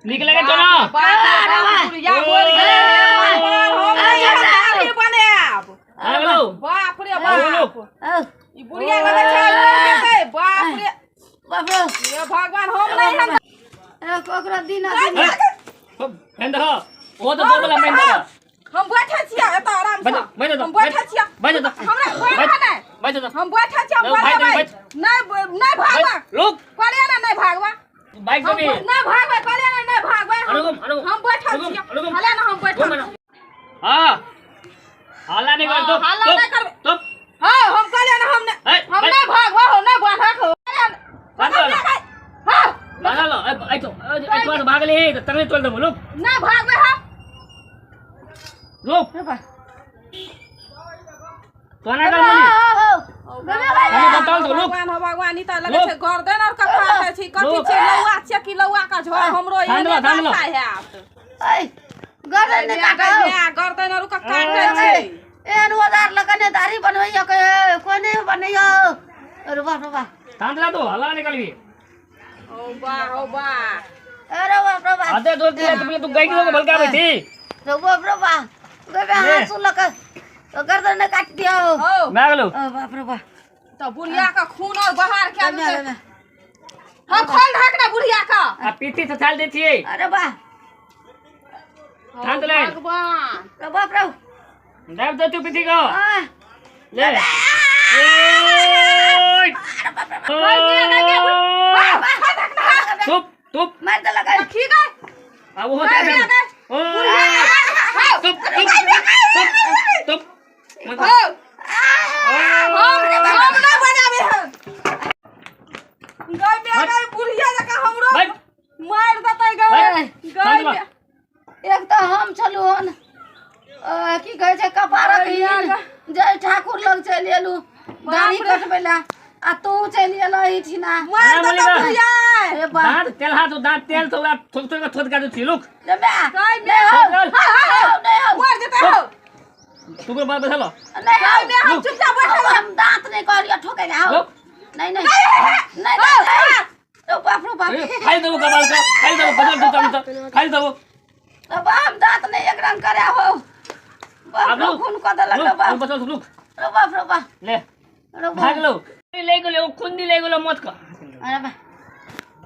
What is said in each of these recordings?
नीक लगे तो ना। बाप रे बाप, बुढ़िया बोल गेलै हे भगवान, हम नहि एहन दाढ़ी बनायब। आ गेलौ। बाप रे बाप, औ, ई बुढ़िया लगै छै मरि जेतै। बाप रे, बाप रे, हे भगवान, हम नहि एहन। ए, ओकरा दिन दिन फेन दह ओ तो बोला मेन दह। हम बैठै छियै एतऽ आराम से। बैठ, बैठ जाउ, हम बैठै छियै। बैठ जाउ। हमरा बैठा नहि। बैठ जा। हम बैठै छियै, हम नहीं, भाग बनेबै। बैठ। नहि नहि भागबै। रुक। कहलियै ने नहि भागबै। बाइक हम से भी नहि भागबै, कहलियै ने नहि भागबै। हम रुकम, रुकम। हम बैठल रुकम, छियै। रुकम। कहलियै ने हम बैठल रुकम। छियै। हां, हल्ला नहीं कर। हाँ, तो हल्ला नहीं करबै। तो हाँ, हम कहलियै ने हम नहि, ए, हम बैठ। नहि भागबै हो, नहि बान्हक हो। बान्ह लो। हाँ, भागल लो, ए तो ए तो भागले तो तंगले तोड़ देबो। रुक। नहि भागबै हम। रुक। रे बा। तो ना कर बोली। हो। बताओ तो, रुक। भगवान हो भगवान, ई तऽ लगै रुक। छै गर्दन और के काटै छै। कथी रुक। छै, लौआ छै कि लौआ का झोर? हमरो थाम एहने लो, थाम लो। दशा हैत। ऐ, गर्दन नहि काटौ। गै, गर्दन और के काटै छै। एहन औजार लगने दाढ़ी बनबैया के कोने बनैया। अरे बाप रे बाप। थाम ला तो हल्ला नहीं करबी। ओ बा हो बा। अरे बाप रे बाप। आधे दो किलो तो तू गई के भलका बैठी। रे बाप रे बाप, गबे हाथ लक गर्दन नहि काटि दियौ। हो। मैं गेलौ। ओ बाप रे बाप। तऽ बुढ़िया के खून और बाहर के गबे, गबे। हम खोल ढक ने बुढ़िया के। आ पीठी से छाल दै छियै। अरे बा। थाम ले। भगवान। रे बाप रे। दाब दे तू पीठी को। आ, ले। ओय। ओय। तुप तुप। मारि देलक। की गै? अब वो होता है। ओय। तुप तुप तुप तुप। हो, हम नहि बनाबे हन। गै मे गै, बुढ़िया जकाँ हमरो बैठ। मारि देतै गै। बैठ। गै थाम मे। एक तऽ हम छलहुँ हन, की कहै छै, कपारक हीन जय ठाकुर लग चलि एलहुँ दाढ़ी कटबै लए आ तू चलि एलह एहिठिना। मारि हाँ, देतै बोली ना। बुढ़िया। हे बा। दांत तेल हाथ दांत तेल तो ओकरा थोक थोक के थोक के दै छी। लुक। रे बा। गै मे। नहि हौ। चल। हौ, नहि हौ। मारि देतै हौ। तू के बात बैठल। नहि हौ। गै मे, हम चुपचाप बैठल। हम दाँत नहि कहलियौ ठोकै लए हौ। रुक। नहि नहि नहि नहि, ओ बाप रे बाप। खाइ देबो कपाल के, खाइ देबो। बदल दू तम तो खाइ देबो। रे बाप, दाँत नहि एक रंग करे हौ। बाप आब रे, रुक। खून कऽ देलक। रे रुक। बाप। बचल, रुक। रे बाप रे बाप। ले। रे बाप। भाग लो, ले गेलो खुंदी, ले गेलो मौत का। अरे बा।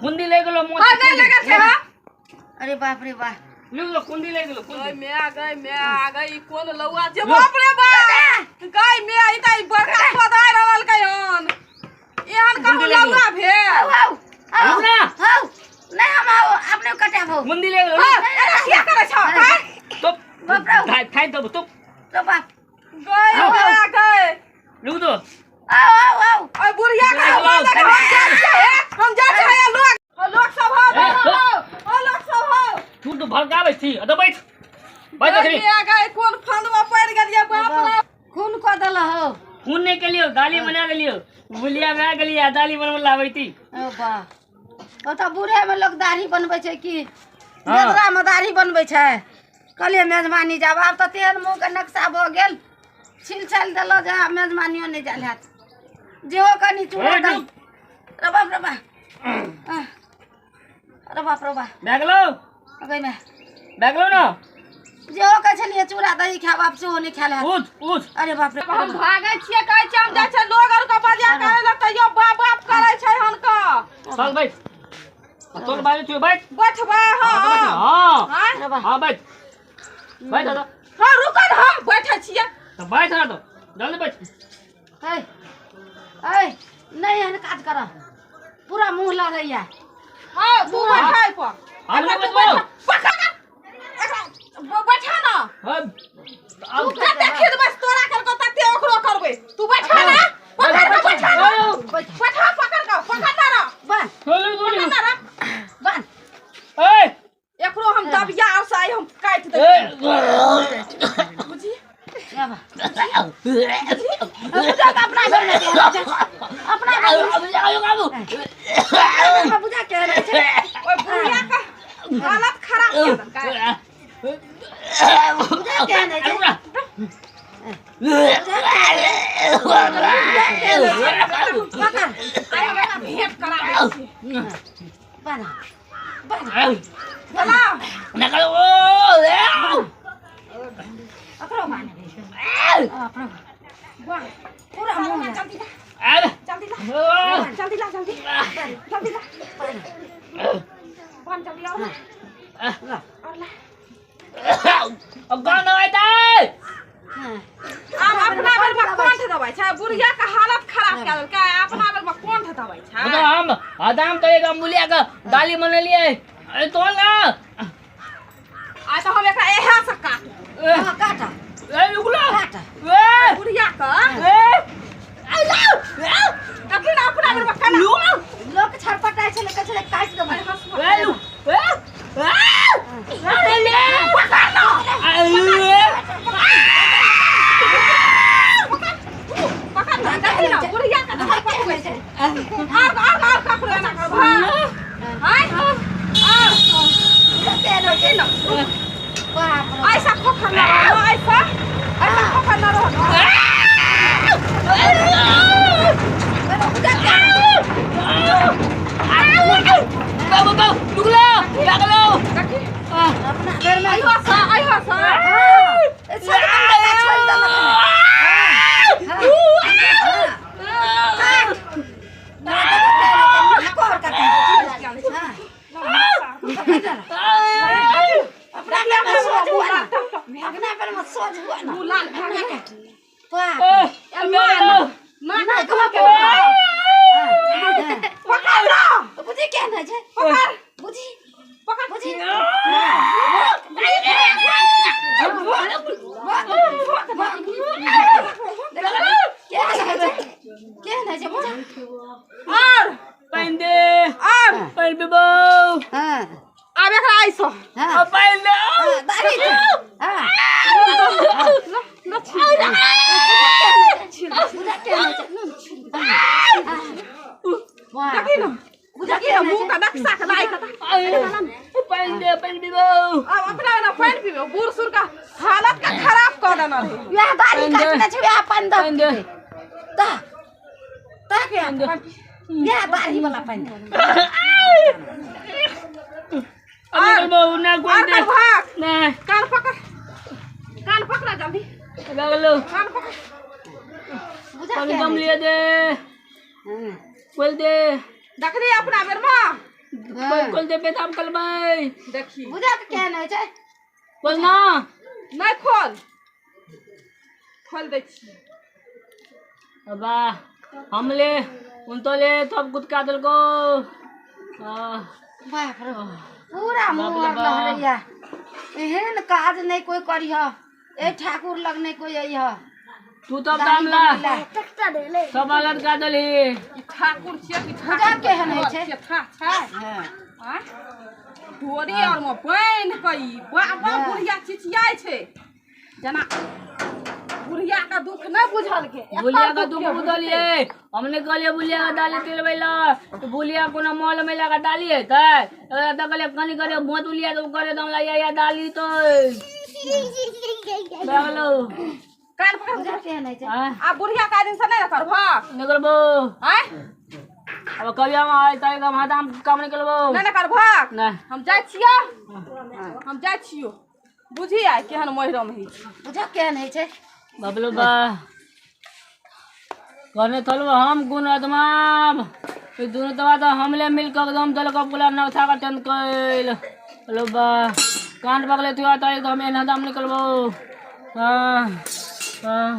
खुंदी ले गेलो मौत। हाँ, नहि लगल छै हँ। अरे बाप रे बाप। ले गेलो खुंदी, ले गेलो गै खुंदी। मे गै मे, आ गै, ई कोन लौआ छै? बाप रे बाप, गै मे, ई तऽ ई बड़का खोदाइ रहल कै हन। एहन कहूँ लौआ भेल? हौ हौ हौ। रुक ना। हौ, नहि, हम हौ अपने कटाब हौ। खुंदी ले गेलो। हाँ, एना किया करै छौ आँय? तो बाप रे। खाइ खाइ देबो तो। रे बाप। गै मे गै। रुक दो। आउ आउ आउ। ओइ बुढ़िया के हम लग हम जाइ छियै हे, हम जाइ छियै हे। लोग ओ लोग सब हौ, ए, हौ, ओ लोग सब हौ। तू तो भड़काबै छी। अरे बैठ बैठ। गै अखनी मे गै, कोन फंदमे पड़ि गेलियै बाप रे। खून कऽ देलह हौ। खून नहीं के लियो, दाली बना देलियो। बुलिया भए गेलियै, दाली बनबै लाबै थी। ओ बा, ओतऽ बूढ़ेमे लोक दाढ़ी बनबै छै कि हाँ। बेदरामे दाढ़ी बनबै छै? कहलियै मेजबानी जाब, आब तऽ तेहन मुँहके नक्शा भऽ गेल, छिल छालि देलक जे आब मेजबानियो नहि जायल हैत। जेहो कनि चूड़ा ओए, दही। रे बाप रे बाप, आह, अरे बाप रे बाप। भए गेलौ। गै माय। भए गेलौ ने। जेहो कहै छलियै चूड़ा दही खायब, आब सेहो नहि खायल हैत। उठ उठ। अरे बाप रे। हम भागै छियै, कहै छियै हम जाइ छियै। लोग आर के बजा के अयलक तैयो बाप बाप करै छै हनका। चल बैठ, तोर बाजू छियो, बैठ। बैठबै? हाँ तो बैठ। हँ। हाँ। हाँ। रे बाप। हाँ, बैठ बैठ तो। हाँ, रुकल, हम बैठै छियै। तो बैठ ना तो, जल्दी बैठ। है ऐ, नहि एहन काज कर, पूरा मुँह लड़ैया। हाँ, तू बैठै पर। हम नहीं तू बैठबो। बैठा, पकड़ एकरा, बैठा ना। हाँ। तू कते खिदबै तोरा करको तते ओकरो करबै। तू बैठा ना, पकड़ के बैठा ना। बैठा, पकड़ के, पकड़ ना रह। बान। चलू पकड़ चलू। ना रह। बान। ए। एकरो हम दबिया और से आइ हम काटि ए। दै बुझी। बाबा बुझा के अपना घरमे दे, अपना घरमे बुझा के रहै छै। ओइ बुढ़िया के हालत खराब कऽ देलकै। बुझा के रहै छै। पकड़। आइ हम एकरा भेंट करा दै छी। बान बान। चला निकल ओ ए अपनो बान्ह अपनो पूरा मुँह जल्दी ला अरे जल्दी ला ओ जल्दी ला जल्दी जल्दी ला पान जल्दी और ला और ला अब कौन दवाई दे आब अपना बेर में कोन दवाई छै बुढ़िया के हालत खराब कए देलकै अपना बेर में कोन दवाई छै तो हम आदाम तो एक अमूलिया का दाली बनेलिए अरे तो ना आ तऽ हम एकरा एहे से काटू हाँ, काटा ए रुकलो काटा ए बुढ़िया के ए देखी ने अपना बेर में केना लोक छरपटाइ छलै कहै छलै काटि देबै ए लू ए अरे ले पकड़ लो अरे पकड़ लो देखी ने बुढ़िया के छरपटबै छै आर आर आर ककरो एना करब हाय आर देखी ने बाप रे ऐसा खोखर न रहो ऐसा ऐसा खोखर न रहो बाबू बाबू रुकलो लागलो देखी अपना बेर में अइहो सा अइहो सा ए, छोड़ि देलक, छोड़ि देलक। हाँ, हाँ। अपना बेर में सोझ हुआ ना। अपना बेर में सोझ हुआ ना। लाल भए गेल बाप रे। ना नहि, कहाँ के पकड़ लो बुझी केहन होइ छै? पकड़ बुझी पकड़ बुझी केहन होइ छै? केहन होइ छै बुझा? और पानि दे और पानि पीबो हाँ, आब एकरा ऐसो हाँ। पानि दे हाँ, दाढ़ी छै। हाँ। न छी बुझा केहन होइ छै? वाह। देखी न बुझा देखी न केहन होइ मुंह छै? का नक्शा के लाई के पानि दे पानि पीबो अब अपना ना पानि पीबे बूढ़ सूढ़ का हालत का खराब कऽ देना रहे वएह दाढ़ी काटने छै, वएह पानि दऽ पानि दे दऽ। दऽ के वएह दाढ़ी वाला पानि दऽ। अभी करबो ना कोई और दे कर भाग नहीं कान पकड़ कान पकड़ा जल्दी लागलो कान पकड़ बुझा पानि केहन कम होइ छै? लिए दे हाँ। खोल दे देखली अपना बेर में हाँ। खोल दे पेशाब करबै देखी बुझा के केहन होइ छै? खोल ना नहीं खोल खोल दै छी अबा हमले उन तो ले सब गुटका देलको बाप रे पूरा मुँह बाप रे आर बाप। लहरैया। एहन काज नहि कोइ करिह, ए ठाकुर लग नहि कोइ अइह। तू तो दाढ़ी दाम ला बनबैला। सब अलग का देलही ई ठाकुर छियै कि पूजा ठाकुर केहन होइ छै? छियै, था छै हाँ। आँय? डोरी आर मे बान्हि कऽ ई बाबा हाँ। बुढ़िया चिचियाइ छै जेना बुढ़िया के दुख नहि बुझलकै एकर बुलिया का दुख के बुझलिए हमने कहलिए बुलिया का दाली तेल बैला तो बुलिया कोनो मॉल में लगा दाली है त तो कहलिए कनी करे भोत बुलिया तो करे दम ला या दाली तो लागलो कान पकड़ बुझा केहन होइ छै? हां आ बुढ़िया का दिन से नहि ने करबह निकलबो आँय अब कभी हम आए तक हम हाथ हम काम निकलबो नहि ने करबह ना हम जाइ छियौ हम जाइ छियौ बुझी आइ केहन मोहरम होइ छै बुझा केहन होइ छै? बबलू बा कहने थलबो हम गुण अदमाम ई दुनू दवा तो हमले मिल के एकदम दल का पुला न था का टन कैल बबलू बा कान पकड़े थी तो हम एना दाम निकलबो हां हां।